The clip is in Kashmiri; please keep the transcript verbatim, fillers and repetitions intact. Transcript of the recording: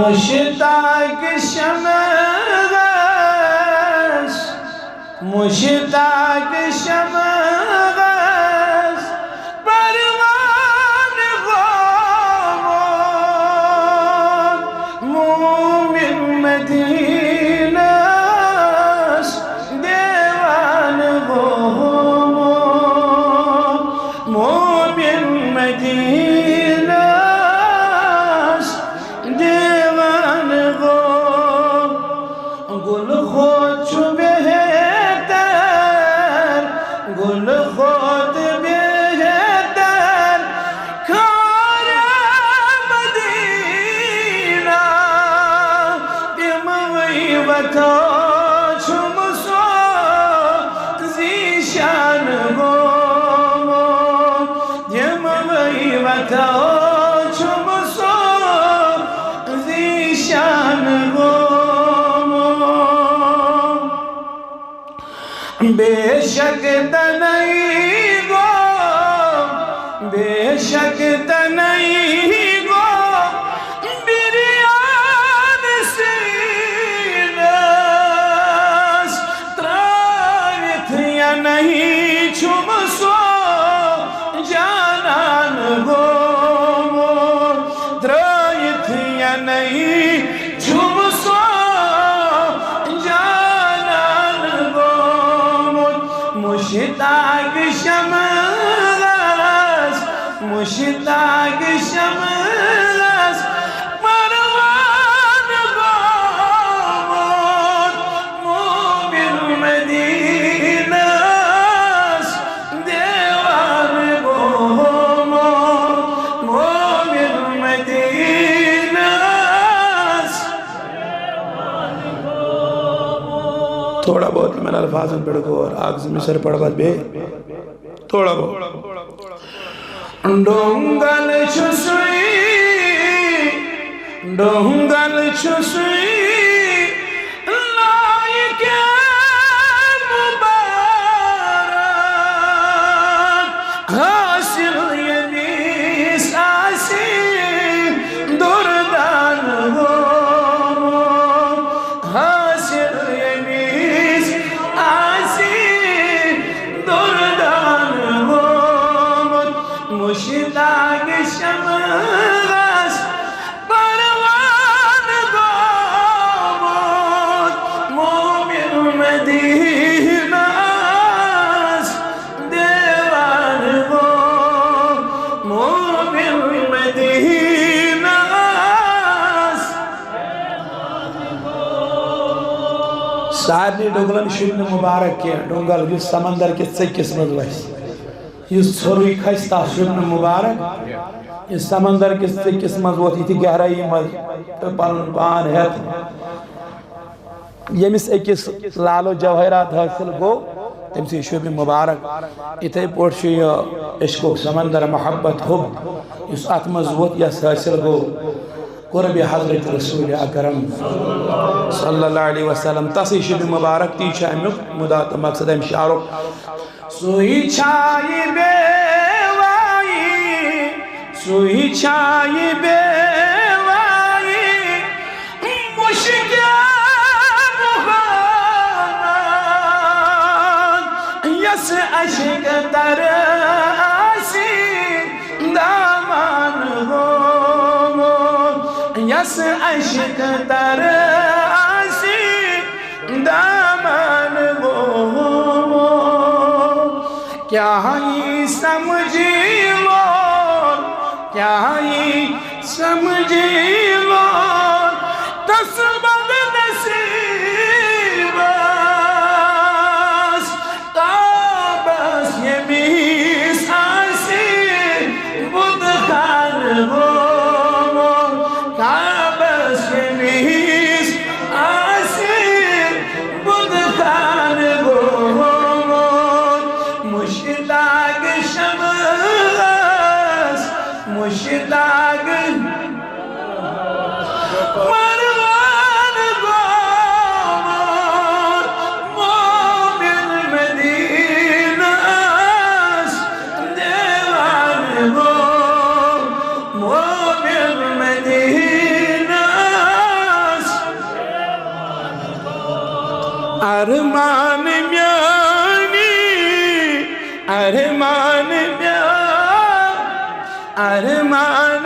مشتاق شمعس، مشتاق شمعس، پروان گومت، مومن مدینس دیوان گومت، مومن مدینس دیوان گومت۔ گل خود چو بہتر، گل خود بہتر، کار مدینہ، تموی وتا چھم سو زیشان گومت، تموی وتا چھم سو زیشان گومت۔ بے شک تنہی گو، بے شک تنہی گو، بریان سینس ترائیت یا نہیں چھم سو جانان گومت، ترائیت یا نہیں چھم سو جانان گومت۔ مشتاق شمعس، مشتاق شمعس، پروان گومت، مومن مدینس دیوان گومت، مومن مدینس۔ تھوڑا بہت یِمن الفاظن پٮ۪ٹھ غور، اکھ زٕ مصرعہٕ پرٕ بہٕ بیٚیہِ۔ تھوڑا بہت۔ ڈونگل چھُ سُے، ڈونگل چھُ سُے، لایق مبارک، حاصل ییٚمِس آسہِ دردان گوٚمُت، حاصل ییٚمِس آسہِ دردان گوٚمُت۔ مشتاق شمعس پروان گوٚمت، مومن مدینس دیوان گوٚمت، مومن مدینس۔ سارنٕے ڈونگلن چھُنہٕ مبارک کینٛہہ، ڈونگل یُس سمندر کِس ژٔکِس منٛز وسہِ۔ یُس ژھوٚرُے کھسہِ، تَس چھُ نہٕ مُبارک۔ یُس سمندر کِس ژٔکِس منٛز ووت، یہِ تہِ گہرٲیی منٛز تہٕ پنُن پان ہٮ۪تھ، ییٚمِس أکِس لالو جوٲہرات حٲصِل گوٚو، تٔمۍ سٕے چھُ مُبارک۔ یِتھَے پٲٹھۍ چھُ یہِ عشقُک سمندر، محبت، حب، یُس اَتھ منٛز ووت، یَس حٲصِل گوٚو قربِ حضرت رسول اکرم صلی اللہ علیہ وسلم، تَسٕے چھُ مُبارک۔ تی چھُ اَمیُک مُدا تہٕ مقصد اَمہِ شعرُک۔ سُے چھا یہِ بے وایی، سُے چھا یہِ بے وایی، مُشکِ محمد، یَس عشق تر آسی دامان گوٚمُت، یَس عشق تر آسی دامن گوٚمُت۔ کیٛاہ یی سمجھی لون، کیٛاہ یی سمجھی لون، تس بد نصیبس، کعبس ییٚمِس آسہِ بُت خانہٕ گوٚمُت، کعبس ییٚمِس آسہِ بُت خانہٕ گوٚمُت، مشتاق شمعس، مشتاق مروان۔ ارمان میانی، ارمان میان، ارمان